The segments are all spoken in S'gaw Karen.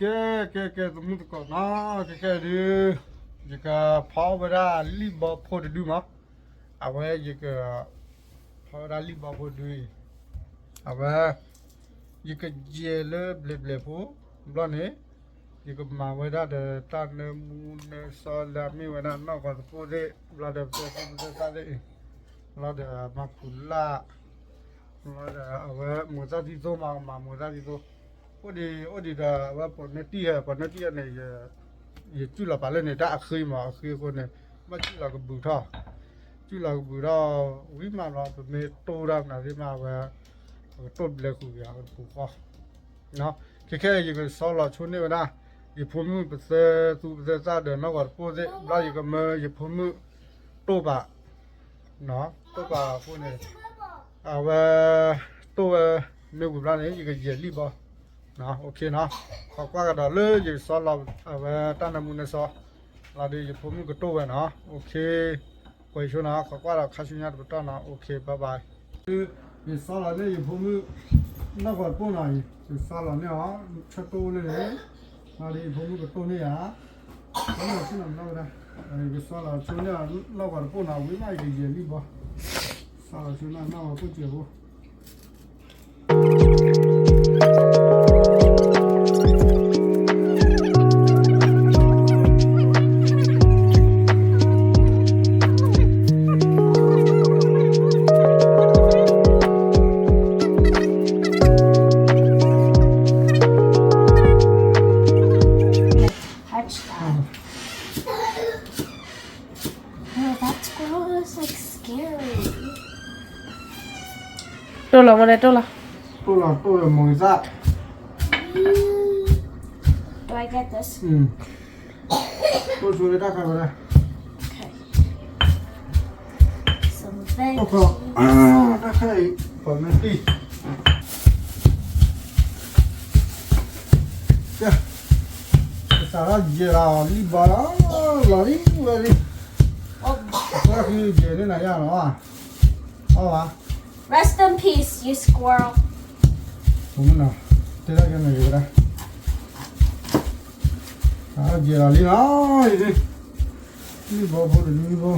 ကဲ ကဲ ကဲ သမုၣ်သကိးနီၤ, ခဲခဲဒုး ယကဖီဝဲဒၣ်လံၣ်ဘီဖိတဒုမး, အဝဲယက ဖီဝဲဒၣ်လံၣ်ဘီဖိတဒုအံၤ, အဝဲ ယကယဲၢ်လၢဘျဲးဘျဲးဖိ, ဘျီန့ၣ် ယကမၤဝဲဒၣ်ဒီးတၢ်နၢမူနၢဆှီလၢအမ့ၢ်ဝဲဒၣ်နီၢ်ကီၢ်သပိၣ်သ့ၣ်, ဘျီဒီးပသ့ၣ်ပသ့ၣ်သ့ၣ်အံၤ, ဘျီဒီးမၤခူၣ်လၢ် လီၤဒီးအဝဲမိၢ်သၣ်သံသိမး ကမၤမိၢ်သၣ်သံသိ, အိၣ်ဒံး အိၣ်ဒံးဒီးအဝဲပိာ်နၢတံၢ်ဧၢ, ပိာ်နၢတံၢ်ဧၢန့ၣ် ယစုၣ်လီၤပာ်လၢန့ၣ် တၢ်အဃံမး အဃံအဃိန့ၣ်, ဘၣ်စုၣ်လီၤကဘုးထီၣ်, စုၣ်လီၤကဘုးထီၣ် ဝံၤမးလီၤ ပမ့ၢ်တိၢ်တၢ်မနုၤသ့ၣ်မး အဝဲ ပကတိၢ်ဘျဲးဃုာ်က့ၤအီၤတပူၤဃီ ခဲခဲအံၤ ယကဆီလီၤဆိန့ၢ်ဝဲဒၣ် ယဖိမုၣ်ပသဲသူပသဲသၣ်ဒီးနီၢ်ကီၢ်တပိၢ်သ့ၣ် ဘျီယကမၢယဖိမုၣ်တိၢ်ပာ်, တိၢ်ပာ်အဃိန့ၣ် အဝဲ တိၢ်ဝဲမ့ၢ်ဝံၤဘျီန့ၣ် ယကယဲၢ်လံၣ်ဘီ, ခိးကွၢ်ကဒီးလၢယကဆီလီၤအဝဲတၢ်နၢမူနၢဆှီ, လီၤဒီးယဖိမုၣ်ကတိၢ်ဝဲနီၤ, ကွဲးဆိနီၤ ခိးကွၢ်ဒီးခါဆူညါတပတီၢ်နီၤ, bye bye. ယဆီလီၤန့ၢ်ယဖိမုၣ် နီၢ်ကီၢ်တပိၢ်နီၤအံၤ ယဆီလီၤန့ၢ်အီၤ ဆၢတိၢ်လၢန့ၣ်, လီၤဒီးယဖိမုၣ်ကတိၢ်န့ၢ်ယၤ, ဝဲ ယကဆီလီၤဆိန့ၢ်အီၤ နီၢ်ကီၢ်တပိၢ်နီၤ ဝံၤမးယကယဲၢ်လံၣ်ဘီ, ဆီလီၤဆိန့ၢ်နီၢ်ကီၢ်တပိၢ်စဲးဖိ Touch that. Oh, that's gross, like scary. တိၢ်လီၤမ့ၢ်လဲၣ် တိၢ်လီၤ, တိၢ်လီၤ တိၢ်လီၤ မိၢ်သၣ်, Do I get this? တိၢ်ဆိလၢတၢ်ခါဝဲဒၣ်, Okay. Some veggies. တၢ်ခါအံၤ ပိာ်မ့ၢ်တံၢ် ကဲ, ကစးထီၣ်ယဲၢ်လီၤ လံၣ်ဘီလီၤ, လီၤလံဝဲလံ, အဃိယဲၢ်န့ၢ်နၤယါလီၤ, အီၣ်ဘၣ်, Rest in peace, you squirrel. တဲဒၣ်ကဲန့ၣ်ဝဲဒၣ်, ယဲၢ်လီၤလံလီၤ, လံၣ်ဘီဖိတဒုဖိ ပၢ်လီၤလ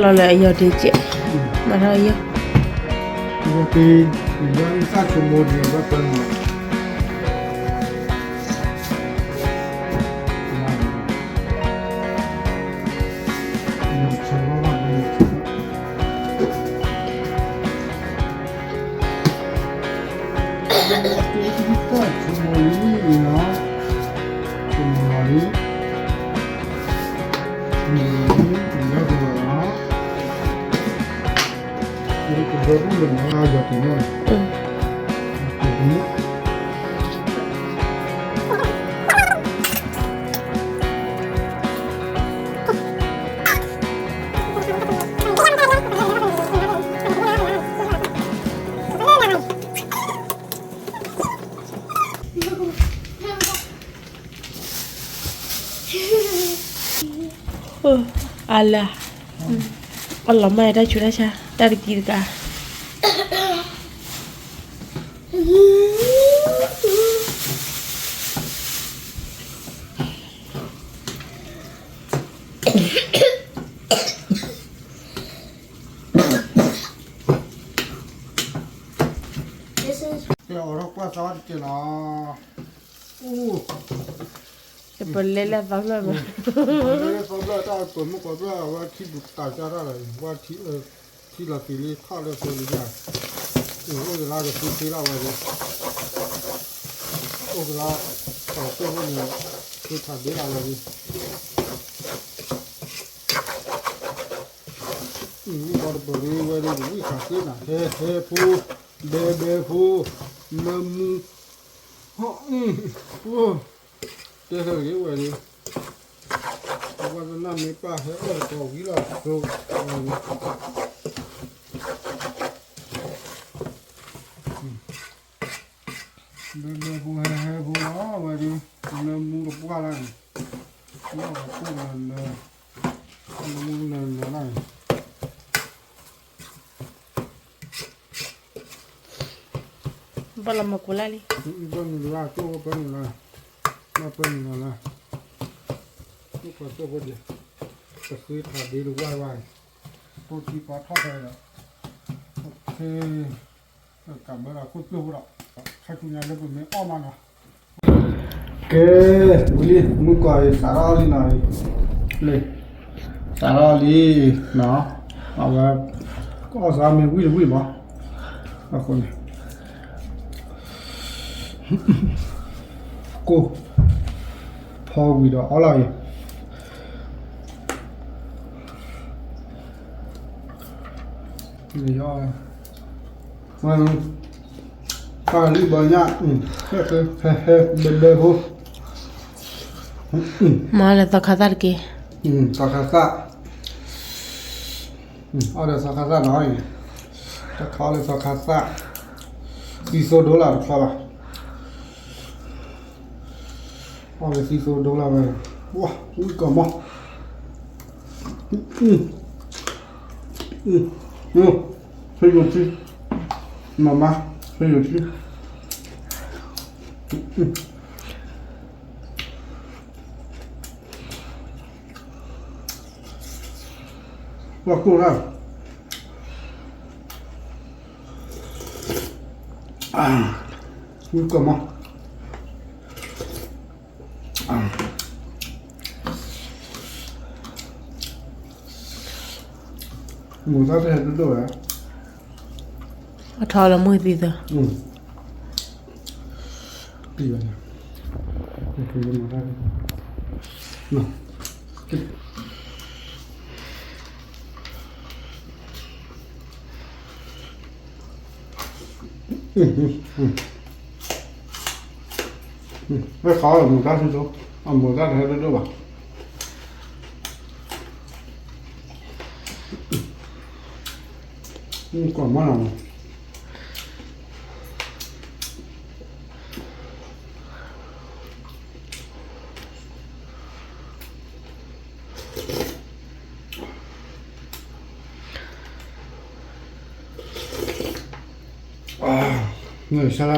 ၢအယီၤဒ့ကဲး, မၤထီၣ်အယီၤ, ယီၤဒ့, ယီၤဒ့စၢ်ဆိမိၣ်ဒ့ဘၣ်ပၢ်လီၤ. အလၢ, အလီၤမၢ်တၢ်ဆူးတၢ်ဆါ တၢ်တကံတကး. ကဲ အိးထီၣ်ကွၢ်သီတက့ၢ်နီၤ. အိၣ်, ပလဲၤလၢသီဖျၢၣ်မး, ပလဲၤလၢသီဖျၢၣ် တၢ်ပမုၣ်ကီးဖျၢၣ် အဝဲထံပူၤတၢ်ကၢ်တၢ်လီၤ, ဝဲထံ, ထံလီၤသံးလံ ထီၣ်လၢသိလံၤ, အိၣ်ကလါကသံသ့လီၤဝဲလံ, အိၣ်ကလါ, တၢ်ကၢ်ဖဲန့ၣ် ဃ့ထးဒ့လီၤဝဲလံ. အံၤ ဘီတပၢၤဝဲဒၣ် ဝံၣ်ခးသ့နၤ ဟဲ ဟဲဖိ, ဘဲဘဲဖိ, မၢမူ, ဟီၣ်အံၤ, ပှိၢ်, တဲဟဲဂ့ၤဝဲဒၣ်, အဝဲတနၢ်မ့ၢ်ပၢ်ဟဲအီၣ်တကီးဝံၤလီၤ သိဝဲဒၣ်. ဘဲဘဲဖိ ဟဲဟဲဖိလီၤ ဝဲဒၣ်, မၢမူတပှၢ်လၢန့ၣ်, လီၢ်ကပိၢ်လၢလၢ, မၢမူလၢလၢလၢန့ၣ်. ဘၣ်လီၤမၢ်ကူၤလၢ်လံ, ဘၣ်မုၢ်လၢ် ကၠိၣ်ဝဲပၢနုာ်လၢ်, ဘၣ်ပၢနုာ်လၢ်လၢ်, ကၠိၣ်ကီးကၠိၣ်ဖိဒံး, တဃ့ထးဒ့တဝါဝါ, တိၢ်ထံပှၤထီၣ်ဖဲဒီး, ကးဘၢဒီးခိၣ်ကျိၣ်ဖိဒီး, ခါဆူညါလၢပမ့ၢ်အီၣ်မးနီၤ. ကဲ, ဝံၤလံ မုၢ်ကီးအံၤ စးထီၣ်လံနီၤ, လံ, စးထီၣ်လံနီၤ, အဝဲ, ကအီၣ်စးမ့ၢ်ဝံၣ်တဝံၣ်မး, အဃိန့ၣ်, ကိၢ်, ဖီဝံၤဒီးအီၣ်လီၤအံၤ, န့ၣ်, တၢ်လံၣ်ဘီညၣ်, ဟဲဟဲဘဲဘဲဖိ, မၤလၢသီခါသၣ်တက့ၢ်, သီခါသၣ်, အီၣ်ဒီးသီခါသၣ်နီၤအံၤ, တၢ်ခီလၢသီခါသၣ်, သံသိဒိလၢတချီလီၤ. အီၣ်လၢသံသိဒိလၢဝဲ, ဝါ, ဝံၣ်ကီးမး, ဖဲယိာ်ထံ, မၤမါ, ဖဲယိာ်ထံ, ဝါကိၢ်လၢ်, ဝံၣ်ကီးမး, မိၢ်သၣ်တဟဲဒိၣ်ဒိၣ်ဝဲ, အထီလီၤမုၢ်သံသၢ, ဝဲခီမိၢ်သၣ်ဆူၣ်, အမိၢ်သၣ်တဟဲဒိၣ်ဒိၣ်ဘၣ်, ကွၢ်မီၢ်လီၤမး. နဆါလ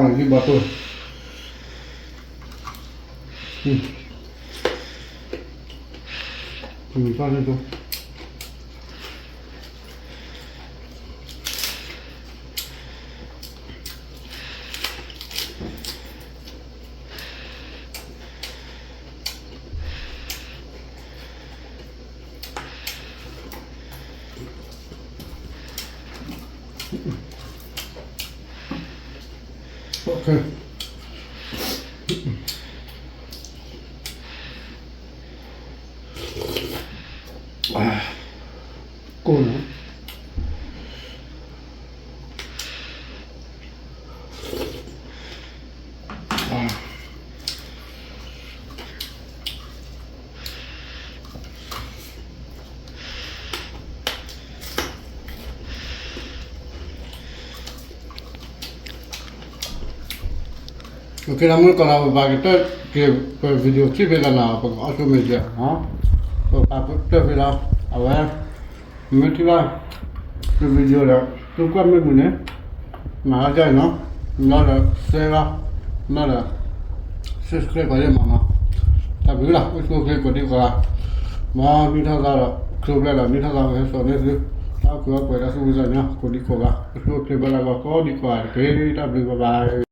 ၢဒီး သီခါသၣ်, ကိးမီၢ်န့ၣ် လံၣ်ဘီတိၢ်, တၢ်လၢတိၢ်. Okay. ကိၢ်နီၤ Okay လၢမုၢ်ကီၢ်လၢပဘၣ်ကတၢၢ်က့ၤ ပ video clip ဖဲလၢနီၤ ပကအီၣ်ဆိမ့ၢ်ယဲၢ်နီၤ ပပာ်ကတၢၢ်ဖဲလၢ အဝဲ မ့ၢ်ထံၣ်ဘၣ် ပ video ဒီး သုကွၢ်မ့ၢ်မုာ်န့ၣ် မၤလီၤကၢ်အံၤနီၤ ဘျီဒီး share လီၤ ဘျီဒီး subscribe ပှၤယဲၢ်မးနီၤ တၢ်ဘျုးလီၤ အိၣ်ဆူၣ်အိၣ်ချ့ကိးဒံကိးဂၤ မ်နံၣ်ထီၣ်သါဒီး ချိဖျဲၣ်ဒီးနံၣ်ထီၣ်သါကဟဲစိာ်န့ၢ်သု တၢ်အိၣ်ဖှိၣ်အိၣ်ပှဲၤတၢ်သူၣ်ဖှံသးညီ ကိးဒံကိးဂၤ အိၣ်ဆူၣ်အိၣ်ချ့ဘၣ်လၢဂီၤကိးဒံကိးဂၤတက့ၢ် တၢ်ဘျုး bye bye